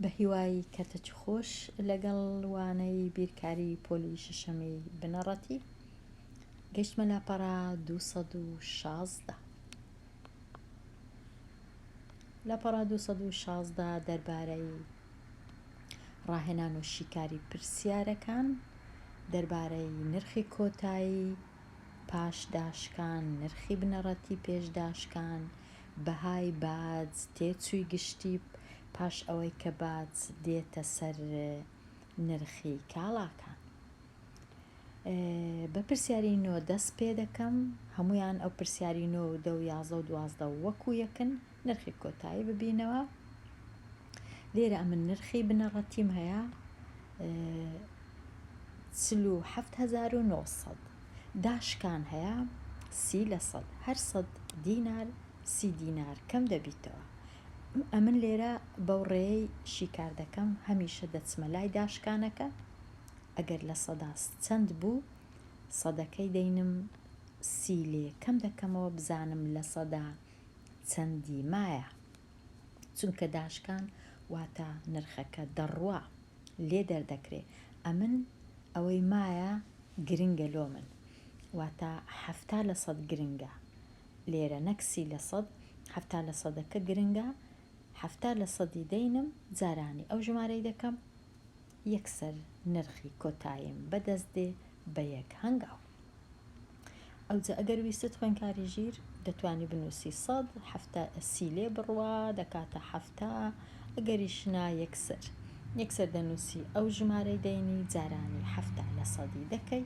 بەهیوای کاتەکی خۆش لەگەڵ وانەی بیرکاری پۆلی شەشەمی بنەڕەتی گەیشتمە لاپەڕە 216. لاپەڕە 216 دەربارەی ڕاهێنان و شیکاری پرسیارەکان دەربارەی نرخی کۆتایی پاش داشکان، نرخی بنەڕەتی پێش داشکان، بەهای باج، تێچووی گشتی پاش ئەوەی کە باج دێتە سەر نرخی کاڵاکان. بە پرسیاری نۆ دەست پێ دەکەم، هەموویان ئەو پرسیاری نۆ و دە و 11 و 12 وەکو یەکن، نرخی کۆتایی ببینەوە. لێرە ئەمن نرخی بنەڕەتیم هەیە 47900 داشکان هەیە سی لە سەد هەر سەد دینار سی دینار کەم دەبیتەوە ئەمن لێرە بەو ڕێیەی شیکار دەکەم هەمیشە دەچمە لای داشکانەکە ئەگەر لە سەدا چەند بوو سەدەکەی دەینم سی لێ کەم دەکەمەوە بزانم لە سەدا چەندی مایە چونکە داشکان واتە نرخەکە دەڕوا لێ دەردەکرێ ئەمن ئەوەی مایە گرنگە لۆ من واتە 70 لە سەد گرنگە لێرە نەک سی لە سەد 70 لە سەدەکە گرنگە 70 لە سەدی دەینم جارانی ئەو ژمارەی دەکەم یەکسەر نرخی کۆتاییم بەدەست دێ بە یەک هەنگاو. ئەوجا ئەگەر ویستت خوێنکاری ژیر دەتوانی بنووسی سەد حەفتا سی لێ بڕوا دەکاتە حەفتا ئەگەریش نا یەکسەر یەکسەر دەنووسی ئەو ژمارەی دەینی جارانی حەفتا لە سەدی دەکەی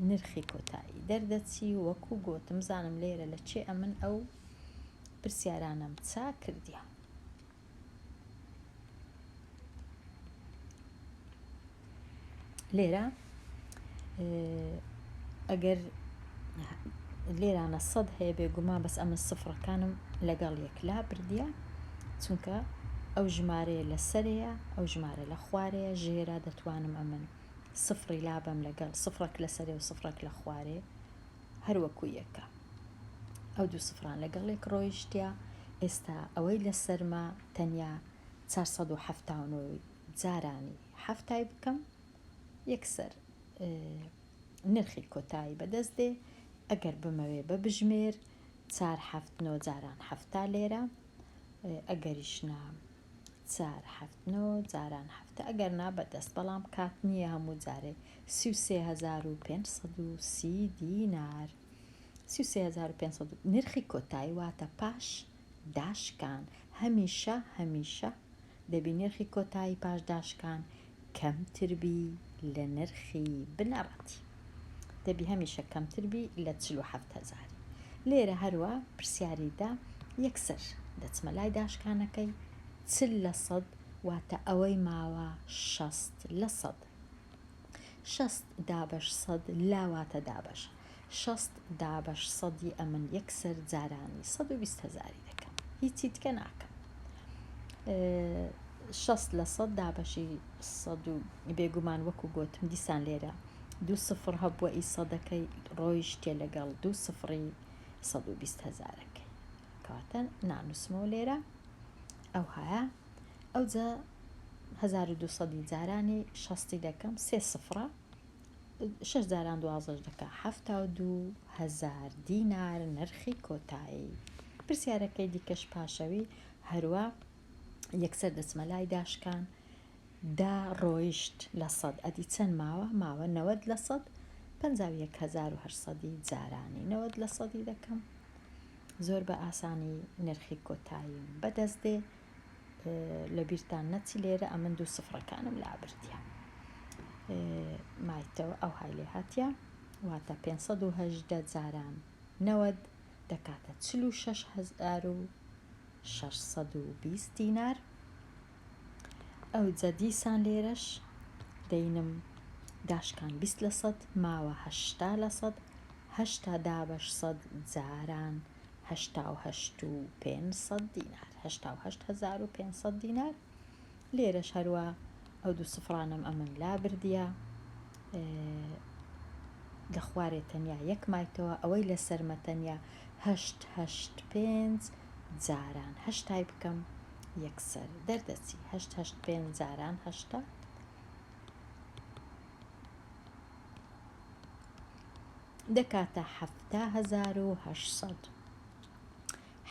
نرخی کۆتایی دەردەچی وەکو گۆتم زانم لێرە لە چێ ئەمن ئەو پرسیارانەم چا کردیە. لێرە ئەگەر لێرانە سەد هەیە بێگومان بەس ئەمن سفرەکانم لەگەڵ یەک لا بردیە چونکە ئەو ژمارەیە لە سەرەیە ئەو ژمارە لە خوارەیە ژێرە دەتوانم ئەمن سفری لابەم لەگەڵ سفرەک لە سەرێ و سفرەک لە خوارێ هەر وەکو یەکە ئەو دوو سفران لەگەڵ یەک ڕۆیشتە ئێستا ئەوەی لە سەرما تەنیا 479 جارانی حەفتای بکەم یەکسەر نرخی کۆتایی بەدەست دێ ئەگەر بمەوێ بە بژمێر چار حەفت نۆ جاران حەفتا لێرە ئەگەریش نا چار حەفت نۆ جاران حەفتا ئەگەر نا بەدەست بەڵام کات نییە هەموو جارێ 33530 دینار 33500 نرخی کۆتایی واتە پاش داشکان هەمیشە هەمیشە دەبی نرخی کۆتایی پاش داشکان کەمتر بی لە نرخی بنەڕەتی. دەبی هەمیشە کەمتر بی لە 47 هەزاری. لێرە هەروا پرسیاری دا یەکسەر دەچمە لای داشکانەکەی 40 لە سەد واتە ئەوەی ماوە 60 لە سەد. 60 دابەش سەد لا واتە دابەش. 60 دابەش سەدی ئەمن یەکسەر جارانی 120 هەزاری دەکەم. هیچی دیکە ناکەم. 60 لە سەد دابەشی سەد و بێگومان وەکو گۆتم دیسان لێرە دوو سفر هەبووە ئی سەدەکەی ڕۆیشتێ لەگەڵ دوو سفری 120 هەزارەکەی کەواتە نانووسمەوە لێرە ئەوهایە ئەوجا 1200 جارانی شەستی دەکەم سێ سفرە شەش جاران دوازدەش دەکا 72 هەزار دینار نرخی کۆتایی پرسیارەکەی دیکەش پاشەوی هەروا یەکسەر دەچمە لای داشکان دا ڕۆیشت لە سەد ئەدی چەند ماوە ماوە 90 لە سەد 51800 جارانی 90 لە سەدی دەکەم زۆر بە ئاسانی نرخی کۆتاییم بەدەست دێ لە بیرتان نەچی لێرە ئەمن دوو سفرەکانم لابردیە مایتەوە ئەو های لێ هاتیە واتە 518 جاران 90 دەکاتە 46620 دینار ئەوجا دیسان لێرەش دەینم داشکان 20 لە سەد ماوە 80 لە سەد هەشتا دابەش سەد جاران 88 و 500 دینار 88500 دینار لێرەش هەروا ئەو دوو سفرانەم ئەمن لابردیە لە خوارێ تەنیا یەک مایتەوە ئەوەی لەسەرمە تەنیا هەشت هەشت پێنج جاران هەشتای بکەم. یەکسەر دەردەچی هەشت هەشت پێنج جاران هەشتا دەکاتە 7800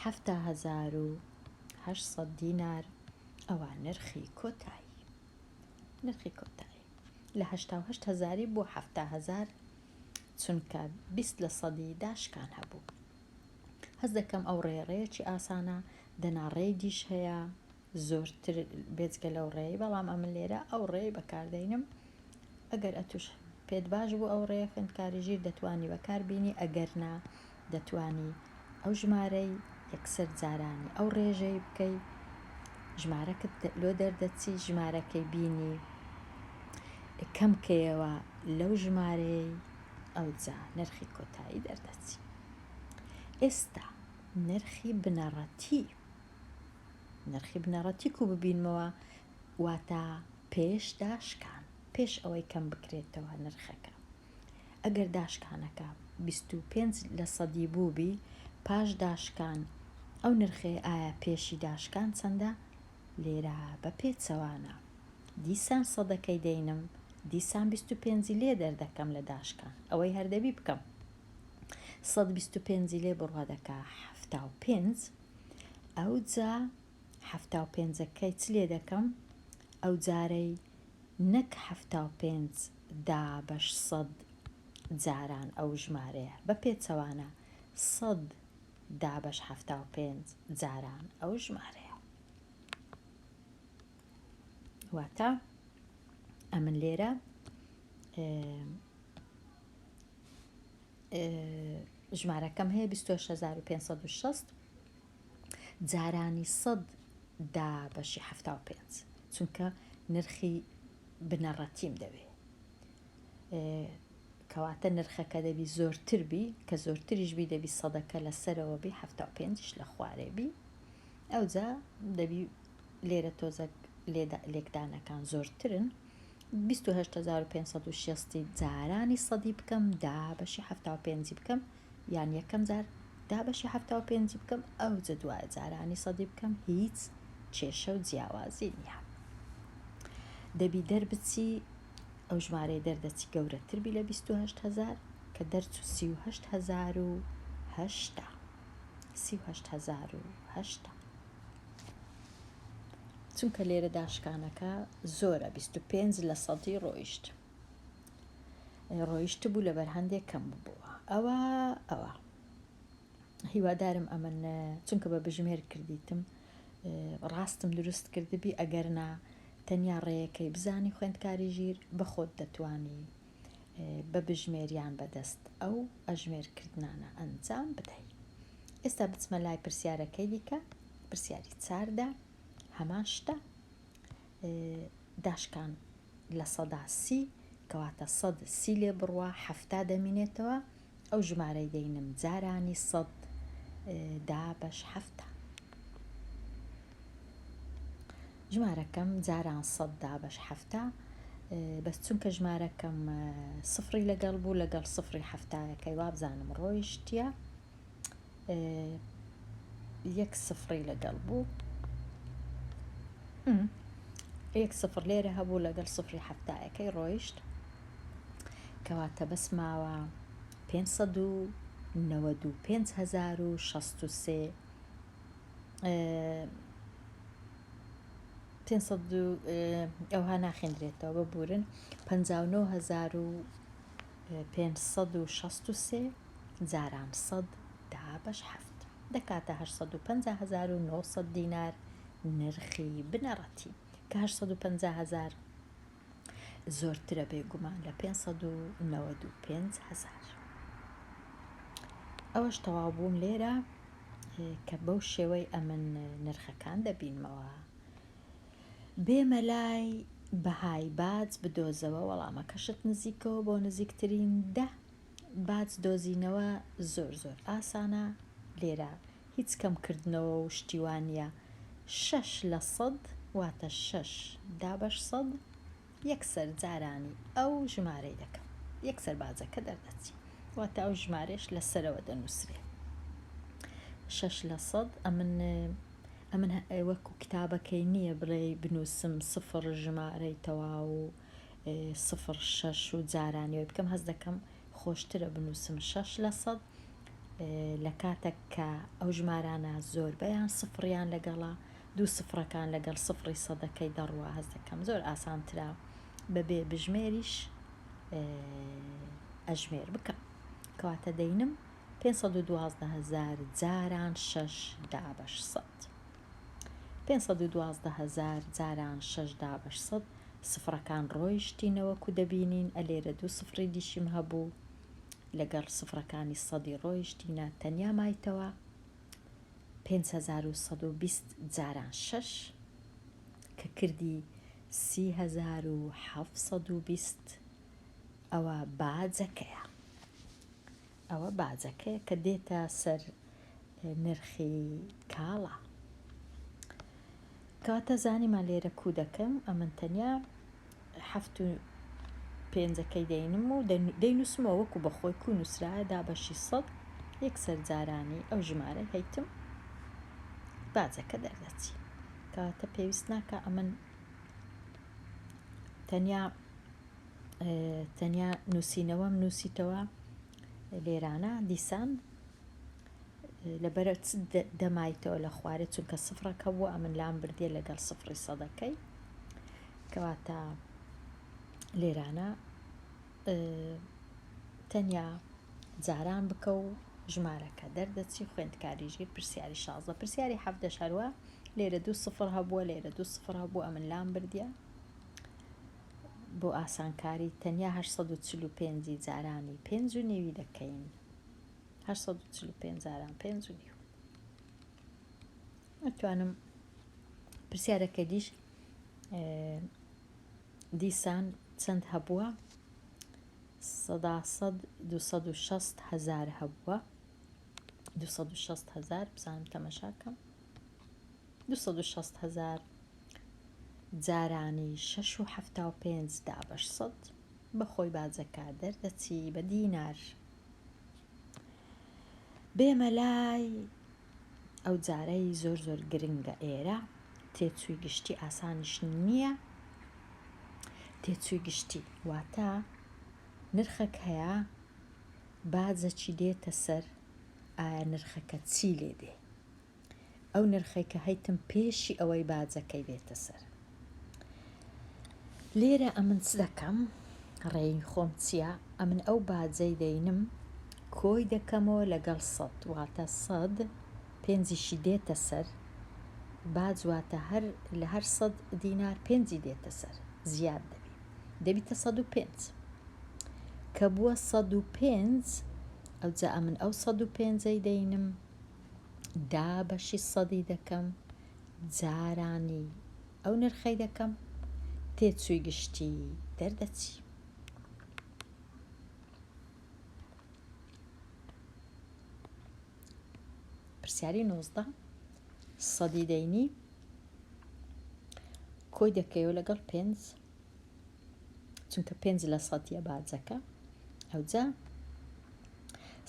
7800 دینار ئەوە نرخی کۆتایی نرخی کۆتایی لە 88 هەزاری بۆ 70 هەزار چونکە 20 لە سەدی داشکان هەبوو هەست دەکەم ئەو ڕێیە ڕێیەکی ئاسانە دەنا ڕێی دیش هەیە زۆرتر بێجگە لەو ڕێی بەڵام ئەمن لێرە ئەو ڕێی بەکاردەینم ئەگەر ئەتوش پێت باش بوو ئەو ڕێیە خوێندکاری ژیر دەتوانی بەکار بینی ئەگەر نا دەتوانی ئەو ژمارەی یەکسەر جارانی ئەو ڕێژەی بکەی ژمارەکت لۆ دەردەچی ژمارەکەی بینی کەم کەیەوە لەو ژمارەیەی ئەوجا نرخی کۆتایی دەردەچی. ئێستا نرخی بنەڕەتی نرخی بنەڕەتی کو ببینمەوە واتە پێش داشکان پێش ئەوەی کەم بکرێتەوە نرخەکە ئەگەر داشکانەکە 25 لە سەدی بووبی پاش داشکان ئەو نرخەیە ئایا پێشی داشکان چەندە لێرە بە پێچەوانە دیسان سەدەکەی دەینم دیسان 25 لێ دەردەکەم لە داشکان ئەوەی هەردەبی بکەم 125 لێ بڕوا دەکا 75 ئەوجا 75ەکەی چ لێ دەکەم ئەو جارەی نەک 75 دابەش سەد جاران ئەو ژمارەیە بە پێچەوانە سەد دابەش 75 جاران ئەو ژمارەیە واتە ئەمن لێرە ژمارەکەم هەیە 28560 جارانی 100 دا بەشی 75 چونکە نرخی بنەڕەتیم دەوێ کەواتە نرخەکە دەبی زۆرتر بی کە زۆرتریش بی دەبی سەدەکە لە سەرەوە بی 75 لە خوارێ بی ئەوجا دەبی لێرە تۆزەک لێکدانەکان زۆرترن 28560 جارانی سەدی بکەم دابەشی 75 بکەم یان یەکەم جار دابەشی 75 بکەم ئەوجە دوای جارانی سەدی بکەم هیچ کێشە و جیاوازی نییە دەبی دەربچی ئەو ژمارەی دەردەچی گەورەتر بی لە 28 هزار کە دەرچوو 38 هزار و هەشتا 38 هزار و هەشتا چونکە لێرە داشکانەکە زۆرە 25 لە سەدی ڕۆیشت ڕۆیشت بوو لەبەر هەندێک کەم بووە ئەوە ئەوە هیوادارم ئەمن چونکە بە بژمێر کردیتم ڕاستم دروست کردبی ئەگەر نا تەنیا ڕێیەکەی بزانی خوێندکاری ژیر بەخۆت دەتوانی بە بژمێریان بەدەست ئەو ئەژمێرکردنانە ئەنجام بدەی. ئێستا بچمە لای پرسیارەکەی دیکە، پرسیاری چاردە هەمان شتە داشکان 30% کەواتە 130 لێ بڕوا 70 دەمینێتەوە ئەو ژمارەی دەینم جارانی سەد دابەش حەفتا. ژمارەکەم جاران سەد دابەش حەفتا بەس چونکە ژمارەکەم سفری لەگەڵ بوو لەگەڵ سفری حەفتایەکەی وابزانم ڕۆیشتیە یەک سفری لەگەڵ بوو یەک سفر لێرە هەبوو لەگەڵ سفری حەفتایەکەی ڕۆیشت کەواتە بەس ماوە 595,063 500 ئەوها ناخێنرێتەوە ببورن 59563 جاران 100 دابەش هەفت دەکاتە 850,900 دینار نرخی بنەڕەتی کە 850 هەزار زۆرترە بێگومان لە 595 هەزار. ئەوەش تەواو بووم لێرە کە بەو شێوەی ئەمن نرخەکان دەبینمەوە. بێمە لای بەهای باج بدۆزەوە وەڵامەکەشت نزیکەوە بۆ نزیکترین دە باج دۆزینەوە زۆر زۆر ئاسانە لێرە هیچ کەم کردنەوە و شتی وا نیە شەش لە سەد واتە شەش دابەش سەد یەکسەر جارانی ئەو ژمارەی دەکەم یەکسەر باجەکە دەردەچی واتە ئەو ژمارەیش لە سەرەوە دەنووسرێ شەش لە سەد ئەمن. ئەمن وەکو کتابەکەی نییە بڵێی بنووسم سفر ژمارەی تەواو و سفر شەش و جارانی وەی بکەم هەست دەکەم خۆشترە بنووسم 6% لە کاتەک کە ئەو ژمارانە زۆربەیان سفریان لەگەڵە دوو سفرەکان لەگەڵ سفری سەدەکەی دەڕوا هەست دەکەم زۆر ئاسانترە بەبێ بژمێریش ئەژمێر بکەم کەواتە دەینم 512 هەزار جاران شەش دابەش سەد. 512 هەزار جاران شەش دابەش سەد سفرەکان ڕۆیشتینە وەکو دەبینین ئەلێرە دوو سفری دیشیم هەبوو لەگەڵ سفرەکانی سەدی ڕۆیشتینە تەنیا مایتەوە 5120 جاران شەش کە کردی 30720 ئەوە باجەکەیە. ئەوە باجەکەیە کە دێتە سەر نرخی کاڵا. کەواتە زانیمان لێرە کوو دەکەم ئەمن تەنیا حەفت و پێنجەکەی دەینم و دەینووسمەوە وەکو بە خۆی کوو نووسرایە دابەشی سەد یەکسەر جارانی ئەو ژمارەی هەیتم باجەکە دەردەچی کەواتە پێویست ناکە ئەمن تەنیا تەنیا نووسینەوەم نووسیتەوە لێرانە دیسان لەبەرە چ دەمایتەوە لە خوارێ چونکە سفرەکە بووە ئەمن لام بردیە لەگەڵ سفری سەدەکەی کەواتە لێرانە تەنیا جاران بکە و ژمارەکە دەردەچی خوێندکاری ژیر پرسیاری 16 پرسیاری حەفدەش هەروە لێرە دوو سفر هەبووە لێرە دوو سفر هەبوو ئەمن لام بردیە بۆ ئاسانکاری تەنیا 845 ی جارانی پێنج و نیوی دەکەین. 845 جاران پێنج و نیو. ئەتوانم پرسیارەکە دیش دیسان چەند هەبووە؟ سەدا سەد 260 هەزار هەبووە. 260 هەزار بزانم تەمەشاکەم. 260 هەزار جارانی شەش و 75 دابەش سەد بە خۆی باجەکە دەردەچی بە دینار. بێمە لای ئەو جارەی زۆر زۆر گرنگە ئێرە تێچووی گشتی ئاسانیش نییە تێچووی گشتی واتە نرخەک هەیە باجەکی دێتە سەر ئایا نرخەکە چی لێ دێ ئەو نرخەی کە هەیتم پێشی ئەوەی باجەکەی بێتە سەر. لێرە ئەمن چ دەکەم؟ ڕێی خۆم چییە؟ ئەمن ئەو باجەی دەینم کۆی دەکەمەوە لەگەڵ سەد واتە سەد پێنجیشی دێتە سەر باج واتە هەر لە هەر سەد دینار پێنجی دێتە سەر زیاد دەبی دەبیتە 105 کە بووە 105 ئەوجا ئەمن ئەو 105ەی دەینم دابەشی سەدی دەکەم جارانی ئەو نرخەی دەکەم تێچووی گشتی دەردەچی. پرسیاری 19 سەدی دەینی کۆی دەکەیەوە لەگەڵ پێنج چونکە پێنج لە سەدیە باجەکە ئەوجا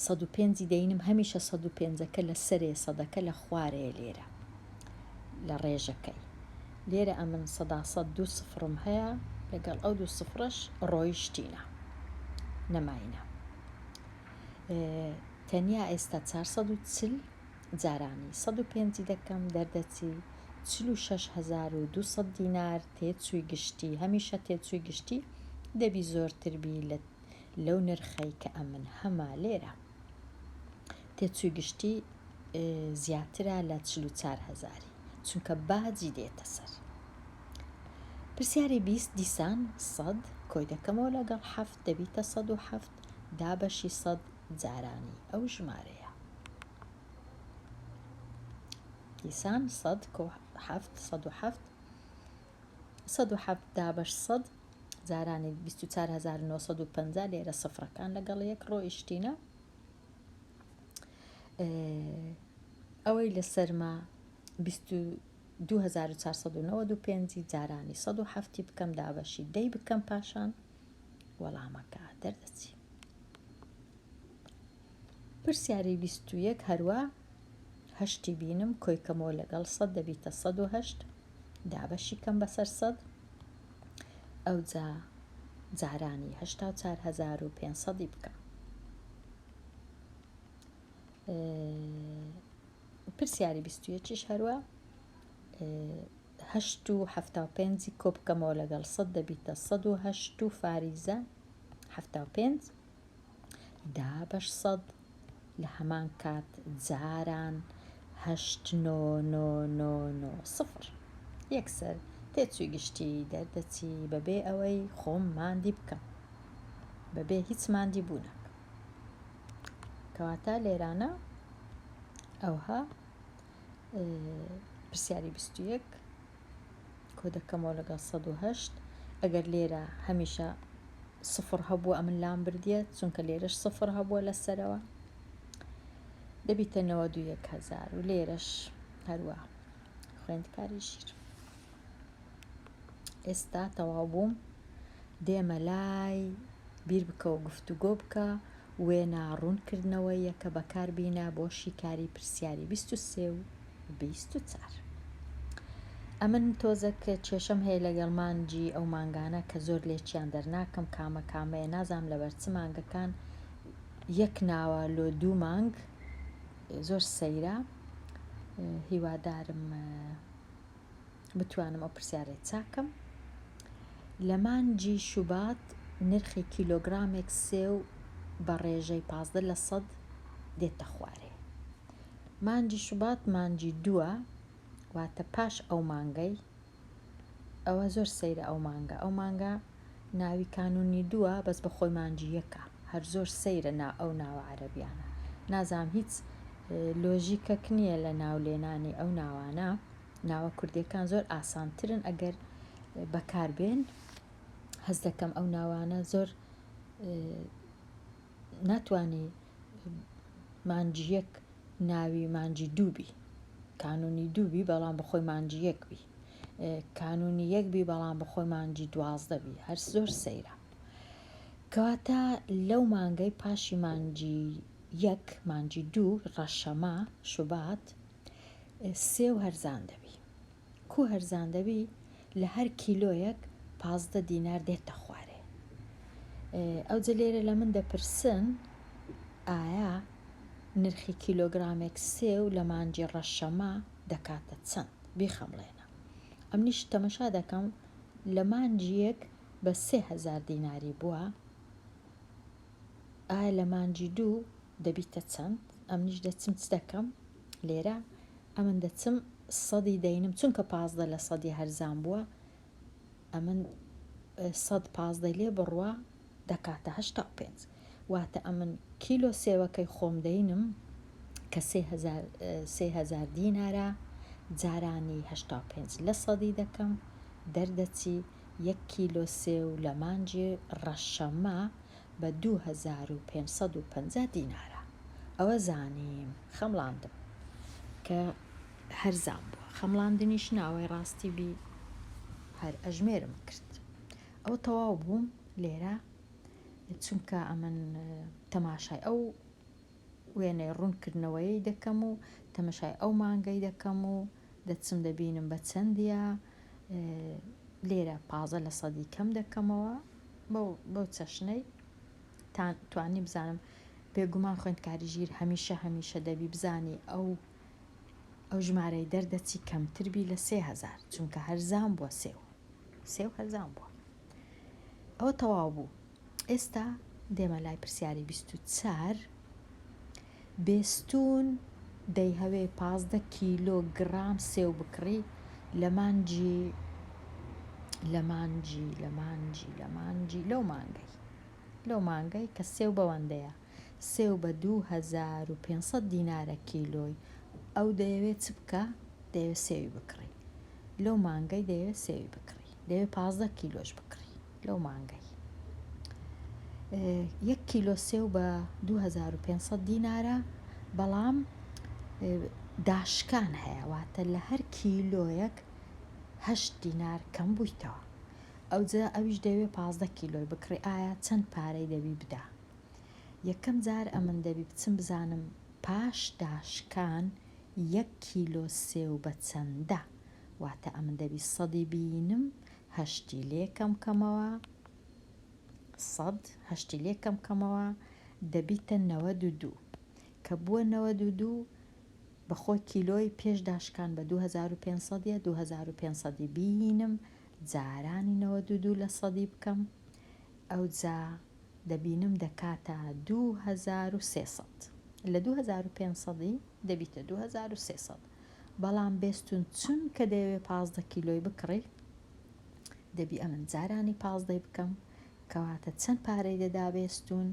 سەد و پێنجی دەینم هەمیشە سەد و پێنجەکە لە سەرێ سەدەکە لە خوارێ لێرە لە ڕێژەکەی لێرە ئەمن سەدا سەد دوو سفرم هەیە لەگەڵ ئەو دوو سفرەش ڕۆیشتینە نەماینە تەنیا ئێستا 440 جارانی 105 دەکەم دەردەچی 46200 دینار تێچووی گشتی هەمیشە تێچووی گشتی دەبی زۆرتر بی لە لەو نرخەی کە ئەمن هەمە لێرە. تێچووی گشتی زیاترە لە 44 هەزاری چونکە باجی دێتە سەر. پرسیاری 20 دیسان سەد کۆی دەکەمەوە لەگەڵ حەفت دەبیتە 107 دابەشی سەد جارانی ئەو ژمارەیە. دیسان سەد کۆ حەفت 107 107 دابەش سەد جارانی 24950 لێرە سفرەکان لەگەڵ یەک ڕۆیشتینە ئەوەی لە سەرما 2495 جارانی 107 بکەم دابەشی دەی بکەم پاشان وەڵامەکە دەردەچی پرسیاری 21 هەروە. هەشتی بینم کۆی کەمەوە لەگەڵ سەد دەبیتە 108 دابەشی کەم بەسەر سەد ئەوجا جارانی 84500 ی بکەم. پرسیاری 21یش هەروە هەشت و 75ی کۆ بکەمەوە لەگەڵ سەد دەبیتە 108 و فاریزە 75 دابەش سەد لە هەمان کات جاران هەشت نۆ نۆ نۆ نۆ سفر یەکسەر تێچووی گشتی دەردەچی بەبێ ئەوەی خۆم ماندی بکەم بەبێ هیچ ماندی بوونەک کەواتە لێرانە ئەوها پرسیاری 21 کۆ دەکەمەوە لەگەڵ 108 ئەگەر لێرە هەمیشە سفر هەبووە ئەمن لام بردیە چونکە لێرەش سفر هەبووە لەسەرەوە دەبیتە 91 هەزار و لێرەش هەروە خوێندکاری ژیر ئێستا تەواو بووم دێمە لای بیر بکەوە گفتوگۆ بکە وێنا ڕوونکردنەوەیەکە بەکاربینە بۆ شیکاری پرسیاری 23 و 24. ئەمن تۆزەک کێشەم هەیە لەگەڵ مانگی ئەو مانگانە کە زۆر لێکیان دەرناکەم کامە کامەیە نازانم لەبەر چ مانگەکان یەک ناوە لۆ دوو مانگ زۆر سەیرە هیوادارم بتوانم ئەو پرسیارەی چاکەم لە مانگی شوبات نرخی کیلۆگرامێک سێو بە ڕێژەی 15 لە سەد دێتە خوارێ مانگی شوبات مانگی دووە واتە پاش ئەو مانگەی ئەوە زۆر سەیرە ئەو مانگە ئەو مانگە ناوی کانونی دووە بەس بە خۆی مانگی یەکە هەر زۆر سەیرە نا ئەو ناوە عەرەبیانە نازانم هیچ لۆژیکەک نییە لە ناو لێنانی ئەو ناوانە ناوە کوردیەکان زۆر ئاسانترن ئەگەر بەکار بێن هەست دەکەم ئەو ناوانە زۆر ناتوانی مانگی یەک ناوی مانگی دوو بی کانونی دوو بی بەڵام بەخۆی مانگی یەک بی کانونی یەک بی بەڵام بەخۆی مانگی دوازدە بی هەر زۆر سەیرە کەواتە لەو مانگەی پاشی مانگی یەک مانگی دوو ڕەشەمە شوبات سێو هەرزان دەبی کو هەرزان دەبی لە هەر کیلۆیەک 15 دینار دێتە خوارێ ئەوجە لێرە لە من دەپرسن ئایا نرخی کیلۆگرامێک سێو لە مانگی ڕەشەمە دەکاتە چەند؟ بیخەمڵێنە. ئەمنیش تەمەشا دەکەم لە مانگی یەک بە 3000 دیناری بووە ئایا لە مانگی دوو دەبیتە چەند؟ ئەمنیش دەچم چ دەکەم لێرە ئەمن دەچم سەدی دەینم چونکە 15 لە سەدی هەرزان بووە ئەمن سەد پازدەی لێ بڕوا دەکاتە 85 واتە ئەمن کیلۆ سێوەکەی خۆم دەینم کە 3000 دینارە جارانی 85 لە سەدی دەکەم دەردەچی یەک کیلۆ سێو لە مانگی ڕەشەمە بە 2550 دینارە ئەوە زانیم خەمڵاندم کە هەرزان بووە خەمڵاندنیش ناوەی ڕاستی بی هەر ئەژمێرم کرد ئەوە تەواو بووم لێرە چونکە ئەمن تەماشای ئەو وێنەی ڕوونکردنەوەی دەکەم و تەمەشای ئەو مانگەی دەکەم و دەچم دەبینم بە چەندیە لێرە پازە لە سەدی کەم دەکەمەوە بەو چەشنەی توانی بزانم بێگومان خوێندکاری ژیر هەمیشە هەمیشە دەبی بزانی ئەو ئەو ژمارەی دەردەچی کەمتر بی لە 3000 چونکە هەرزان بووە سێو سێو هەرزان بووە ئەوە تەواو بوو ئێستا دێمە لای پرسیاری 24 بێستون دەیهەوێ 15 کیلۆ گرام سێو بکڕی لە مانگی لە مانگی لە مانگی لە مانگی لەو مانگەی لەو مانگەی کە سێو بەوەندەیە سێو بە 2500 دینارە کیلۆی ئەو دەیەوێت چ بکا دەیەوێت سێوی بکڕی لەو مانگەی دەیەوێت سێوی بکڕی دەیەوێت 15 کیلۆش بکڕی لەو مانگەی یەک کیلۆ سێو بە 2500 دینارە بەڵام داشکان هەیە واتە لە هەر کیلۆیەک هەشت دینار کەم بوویتەوە ئەوجا ئەویش دەیەوێت 15 کیلۆی بکڕی ئایا چەند پارەی دەبی بدا یەکەم جار ئەمن دەبی بچم بزانم پاش داشکان. یەک کیلۆ سێو بە چەندە؟ واتە ئەمن دەبی سەدی بینم هەشتی لێ کەم کەمەوە سەد هەشتی لێ کەم کەمەوە دەبیتە 92 کە بووە 92 بەخۆی کیلۆی پێش داشکان بە 2500 یە 2500 ی بینم جارانی 92 لە سەدی بکەم ئەوجا دەبینم دەکاتە 2300 لە 2500 ی دەبیتە 2300 بەڵام بێستون چونکە دەیەوێ 15 کیلۆی بکڕی دەبی ئەمن جارانی پازدەی بکەم کەواتە چەند پارەی دەدا بێستون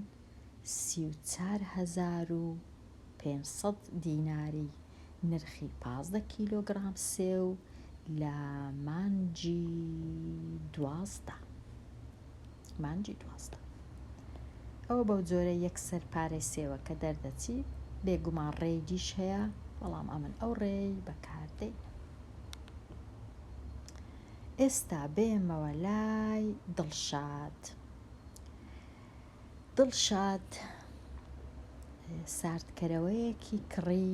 34500 دیناری نرخی 15 کیلۆگڕام سێو لە مانگی دوازدە مانگی 12 ئەوە بەو جۆرە یەکسەر پارەی سێوەکە دەردەچی بێگومان ڕێی دیش هەیە بەڵام ئەمن ئەو ڕێی بەکار دەینم ئێستا بێمەوە لای دڵشاد. دڵشاد ساردکەرەوەیەکی کڕی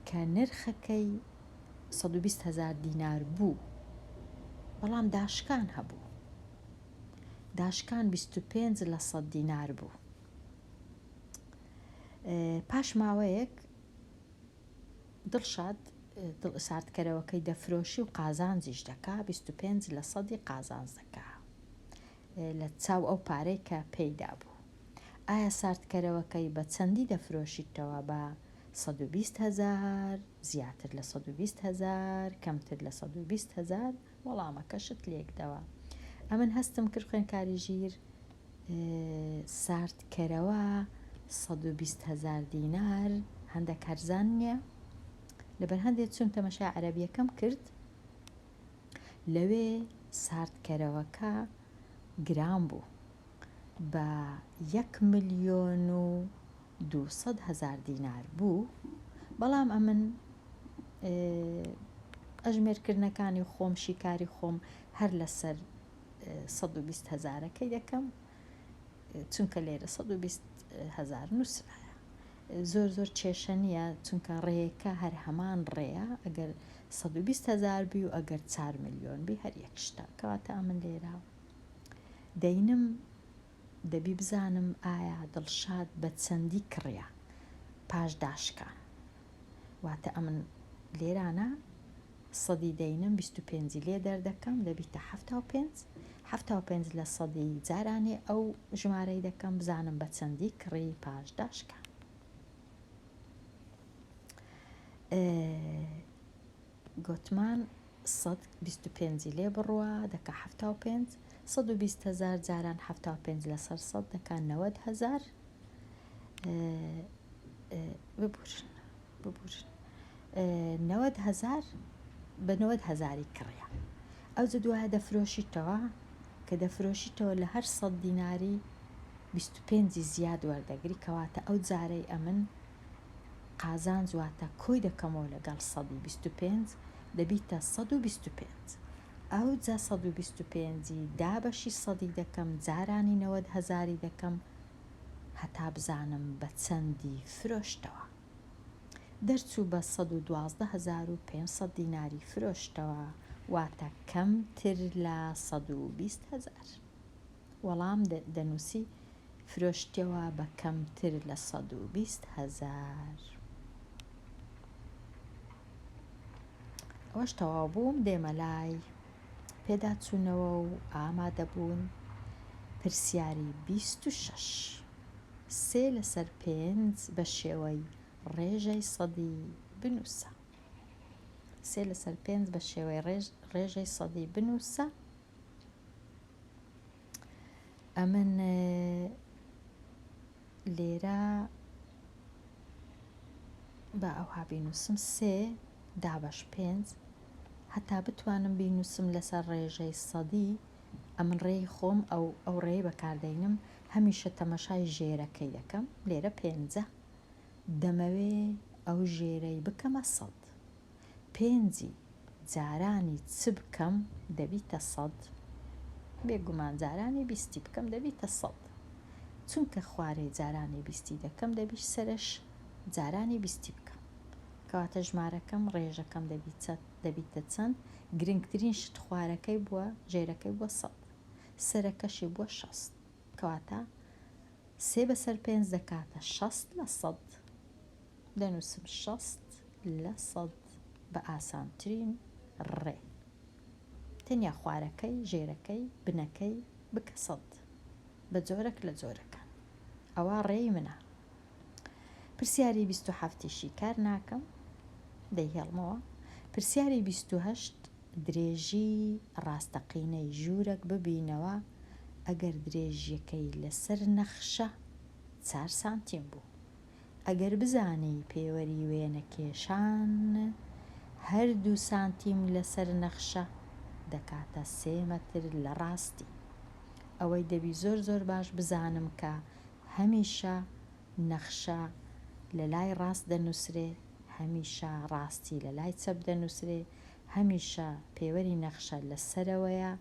کە نرخەکەی 120 هەزار دینار بوو، بەڵام داشکان هەبوو. داشکان 25 لە سەد دینار بوو. پاش ماوەیەک دڵشاد ساردکەرەوەکەی دەفرۆشی و قازانجیش دەکا، 25 لە سەدی قازانج دەکا لە چاو ئەو پارەی کە پێی دابوو. ئایا ساردکەرەوەکەی بە چەندی دەفرۆشیتەوە؟ بە 120 هەزار، زیاتر لە 120 هەزار، کەمتر لە 120 هەزار؟ وەڵامەکەشت لێکدەوە. ئەمن هەستم کرد خوێندکاری ژیر ساردکەرەوە 120 هەزار دینار هەندێک هەرزان نییە لەبەر هەندێک چوون تەمەشای عەرەبیەکەم کرد لەوێ ساردکەرەوەکە گران بوو بە یەک ملیۆن و 200 هەزار دینار بوو بەڵام ئەمن ئەژمێرکردنەکانی خۆم شیکاری خۆم هەر لەسەر 120 هەزارەکەی دەکەم چونکە لێرە 120 هەزار نووسرایە زۆر زۆر کێشە نییە چونکە ڕێیەکە هەر هەمان ڕێیە ئەگەر 120 هەزار بی و ئەگەر 4 ملیۆن بی هەر یەک شتە کەواتە ئەمن لێرە دەینم دەبی بزانم ئایا دڵشاد بە چەندی کڕیە پاش داشکان واتە ئەمن لێرانە سەدی دەینم 25 ی لێ دەردەکەم دەبیتە 75 75 لە سەدی جارانێ ئەو ژمارەی دەکەم بزانم بە چەندی کڕی پاش داشکان. گۆتمان سەد 25 ی لێ بڕوا دەکا 75 120 هەزار جاران 75 لەسەر سەد دەکا 90 هەزار ببورن ببورن 90 هەزار بە 90 هەزاری کڕیە ئەوجە دوایە دەفرۆشیتەوە کە دەفرۆشیتەوە لە هەر سەد دیناری 25 ی زیاد وەردەگری کەواتە ئەو جارەی ئەمن قازانج واتە کۆی دەکەمەوە لەگەڵ سەدی 25 دەبیتە 125 ئەوجا 125 ی دابەشی سەدی دەکەم جارانی 90 هەزاری دەکەم هەتا بزانم بە چەندی فرۆشتەوە. دەرچوو بە 112500 دیناری فرۆشتەوە واتە کەمتر لە 120 هەزار. وەڵام دەنووسی فرۆشتیەوە بە کەمتر لە 120 هەزار. ئەوەش تەواو بووم دێمە لای پێداچوونەوە و ئامادەبوون پرسیاری 26 سێ لەسەر پێنج بە شێوەی ڕێژەی سەدی بنووسە. سێ لەسەر پێنج بە شێوەی ڕێژەی سەدی بنووسە. ئەمن لێرە با ئەوها بینووسم سێ دابەش پێنج هەتا بتوانم بینووسم لەسەر ڕێژەی سەدی ئەمن ڕێی خۆم ئەو ئەو ڕێی بەکاردەینم هەمیشە تەمەشای ژێرەکەی دەکەم لێرە پێنجە دەمەوێ ئەو ژێرەی بکەمە سەد پێنجی جارانی چ بکەم دەبیتە سەد؟ بێگومان جارانی بیستی بکەم دەبیتە سەد چونکە خوارەی جارانی بیستی دەکەم دەبیش سەرش جارانی بیستی بکەم. کەواتە ژمارەکەم ڕێژەکەم دەبیتە چەند؟ گرنگترین شت خوارەکەی بووە ژێرەکەی بووە سەد سەرەکەشی بووە 60 کەواتە سێ بەسەر پێنج دەکاتە 60 لە سەد دەنووسم 60 لە سەد بە ئاسانترین ڕێ تەنیا خوارەکەی ژێرەکەی بنەکەی بکە سەد بە جۆرەک لە جۆرەکان ئەوە ڕێی منە. پرسیاری 27 ی شیکار ناکەم دەیهێڵمەوە. پرسیاری 28 درێژی ڕاستەقینەی ژوورەک ببینەوە ئەگەر درێژیەکەی لەسەر نەخشە چار سانتیم بوو. ئەگەر بزانی پێوەری وێنەکێشان هەر دوو سانتیم لەسەر نەخشە دەکاتە سێ مەتر لە ڕاستی. ئەوەی دەبی زۆر زۆر باش بزانم کە هەمیشە نەخشە لە لای ڕاست دەنووسرێ، هەمیشە ڕاستی لە لای چەپ دەنووسرێ، هەمیشە پێوەری نەخشە لە سەرەوەیە،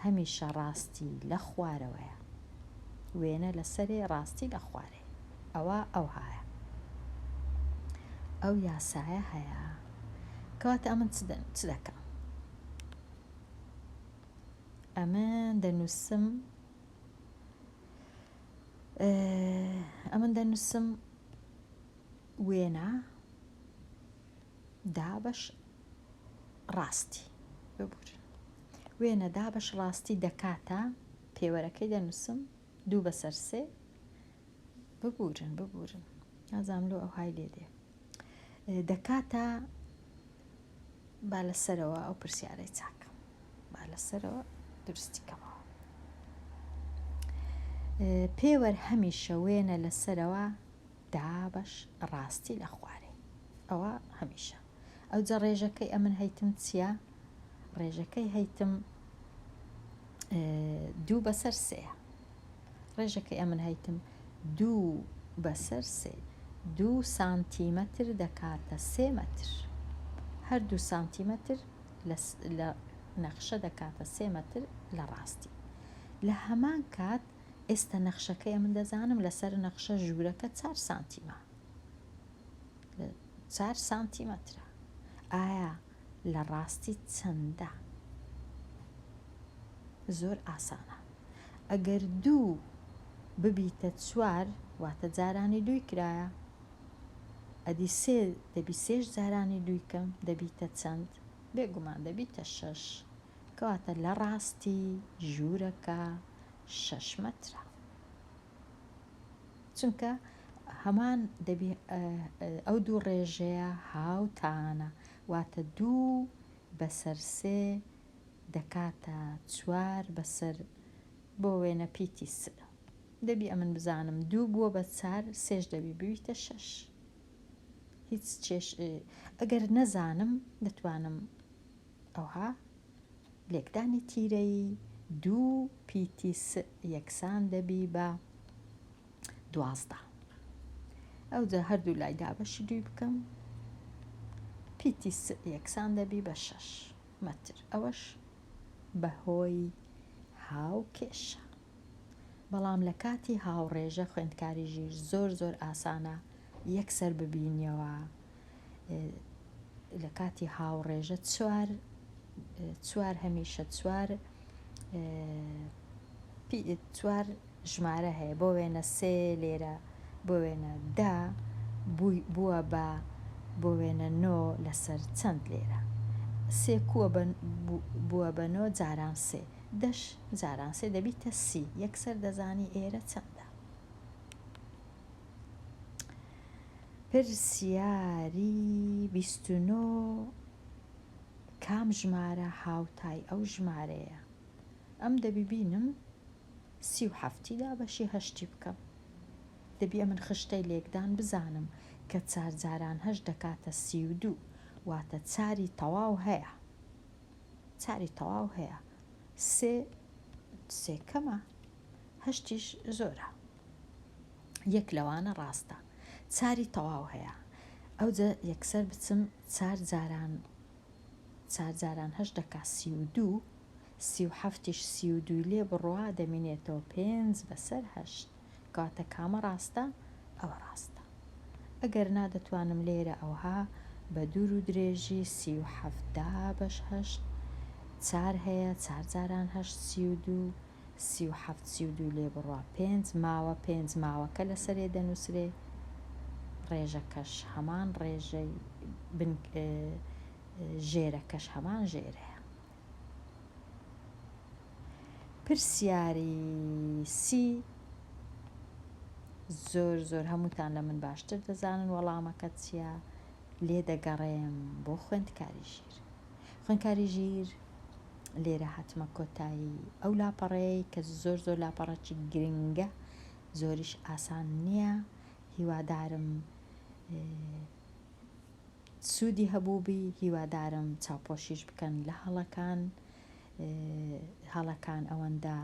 هەمیشە ڕاستی لە خوارەوەیە. وێنە لە سەرێ ڕاستی لە خوارێ. ئەوە ئەوهایە. ئەو یاسایە هەیە. کەواتە ئەمن چ دەکەم؟ ئەمن دەنووسم ئەمن دەنووسم وێنە دابەش ڕاستی ببورن وێنە دابەش ڕاستی دەکاتە پێوەرەکەی دەنووسم دوو بەسەر سێ ببورن ببورن نازانم لۆ ئەوهای لێ دێ دەکاتە با لەسەرەوە ئەو پرسیارەی چاکەم با لەسەرەوە دروستی کەمەوە پێوەر هەمیشە وێنە لەسەرەوە دابەش ڕاستی لە خوارێ ئەوە هەمیشە ئەوجا ڕێژەکەی ئەمن هەیتم چییە؟ ڕێژەکەی هەیتم دوو بەسەر سێیە. ڕێژەکەی ئەمن هەیتم دوو بەسەر سێ. دوو سانتیمەتر دەکاتە سێ مەتر. هەر دوو سانتیمەتر لە نەخشە دەکاتە سێ مەتر لە ڕاستی. لە هەمان کات ئێستا نەخشەکەی ئەمن دەزانم لەسەر نەخشە ژوورەکە چار سانتیمە. چار سانتیمەترە. ئایا لە ڕاستی چەندە؟ زۆر ئاسانە. ئەگەر دوو ببیتە چوار واتە جارانی دووی کرایە. ئەدی سێ دەبی سێش جارانی دووی کەم دەبیتە چەند؟ بێگومان دەبیتە شەش. کەواتە لە ڕاستی ژوورەکە شەش مەترە. چونکە هەمان دەبی ئەو دوو ڕێژەیە هاوتانە واتە دوو بەسەر سێ دەکاتە چوار بەسەر بۆ وێنە پیتی س دەبی ئەمن بزانم دوو بووە بە چار سێش دەبی ببیتە شەش هیچ چێش ئەگەر نەزانم دەتوانم ئەوها لێکدانی تیرەیی دوو پیتی س یەکسان دەبی بە 12 ئەوجا هەردوو لای دابەشی دووی بکەم پیتی س یەکسان دەبی بە شەش مەتر ئەوەش بەهۆی هاوکێشە بەڵام لە کاتی هاوڕێژە خوێندکاری ژیر زۆر زۆر ئاسانە یەکسەر ببینیەوە لە کاتی هاوڕێژە چوار چوار هەمیشە چوار چوار ژمارە هەیە بۆ وێنە سێ لێرە بۆ وێنە دە بووە بە بۆ وێنە نۆ لەسەر چەند لێرە سێ کووە بووە بە نۆ جاران سێ دەش جاران سێ دەبیتە سی یەکسەر دەزانی ئێرە چەندە. پرسیاری 29 کام ژمارە هاوتای ئەو ژمارەیە؟ ئەم دەبی بینم 37 ی دابەشی هەشتی بکەم. دەبی ئەمن خشتەی لێکدان بزانم کە چار جاران هەشت دەکاتە 32 واتە چاری تەواو هەیە. چاری تەواو هەیە. سێ سێ کەمە هەشتیش زۆرە. یەک لەوانە ڕاستە. چاری تەواو هەیە. ئەوجە یەکسەر بچم چار جاران چار جاران هەشت دەکا 32 37یش 32 لێ بڕوا دەمینێتەوە پێنج بەسەر هەشت. کەواتە کامە ڕاستە؟ ئەوە ڕاستە. ئەگەر نا دەتوانم لێرە ئەوها. بە دوور و درێژی 37 دابەش هەشت چار هەیە چار جاران هەشت 32 37 32 لێ بڕوا پێنج ماوە پێنج ماوەکە لەسەرێ دەنووسرێ ڕێژەکەش هەمان ڕێژەی بن ژێرەکەش هەمان ژێرەیە. پرسیاری سی زۆر زۆر هەمووتان لە من باشتر دەزانن وەڵامەکە چییە لێ دەگەڕێم بۆ خوێندکاری ژیر خوێندکاری ژیر لێرە هاتمە کۆتایی ئەو لاپەڕەیە کە زۆر زۆر لاپەڕەکی گرنگە زۆریش ئاسان نییە هیوادارم سوودی هەبووبی هیوادارم چاوپۆشیش بکەن لە هەڵەکان هەڵەکان ئەوەندە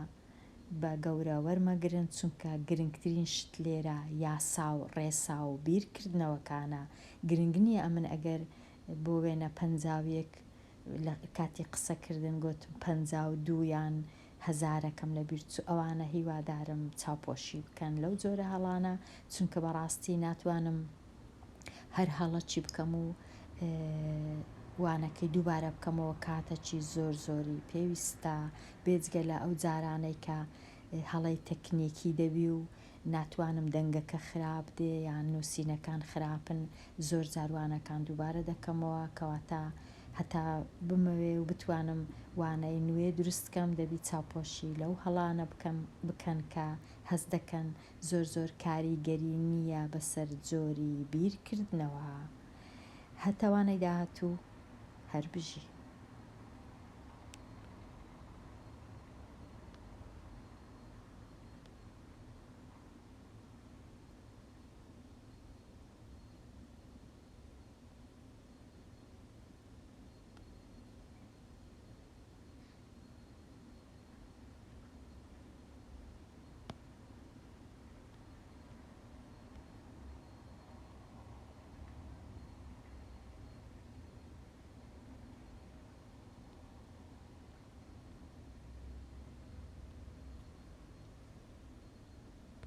بە گەورە وەرمەگرن چونکە گرنگترین شت لێرە یاسا و ڕێسا و بیرکردنەوەکانە گرنگ نییە ئەمن ئەگەر بۆ وێنە 51 لە کاتی قسەکردن گوتم 52 یان هەزارەکەم لە بیر چوو ئەوانە هیوادارم چاوپۆشی بکەن لەو جۆرە هەڵانە چونکە بەڕاستی ناتوانم هەر هەڵەکی بکەم و وانەکەی دووبارە بکەمەوە کاتەکی زۆر زۆری پێویستە بێجگە لە ئەو جارانەی کە هەڵەی تەکنیکی دەبی و ناتوانم دەنگەکە خراپ دێ یان نووسینەکان خراپن زۆر جار وانەکان دووبارە دەکەمەوە کەواتە هەتا بمەوێ و بتوانم وانەی نوێ دروست کەم دەبی چاوپۆشی لەو هەڵانە بکەم بکەن کە هەست دەکەن زۆر زۆر کاریگەری نییە بەسەر جۆری بیرکردنەوە. هەتا وانەی داهاتوو هەر بژی.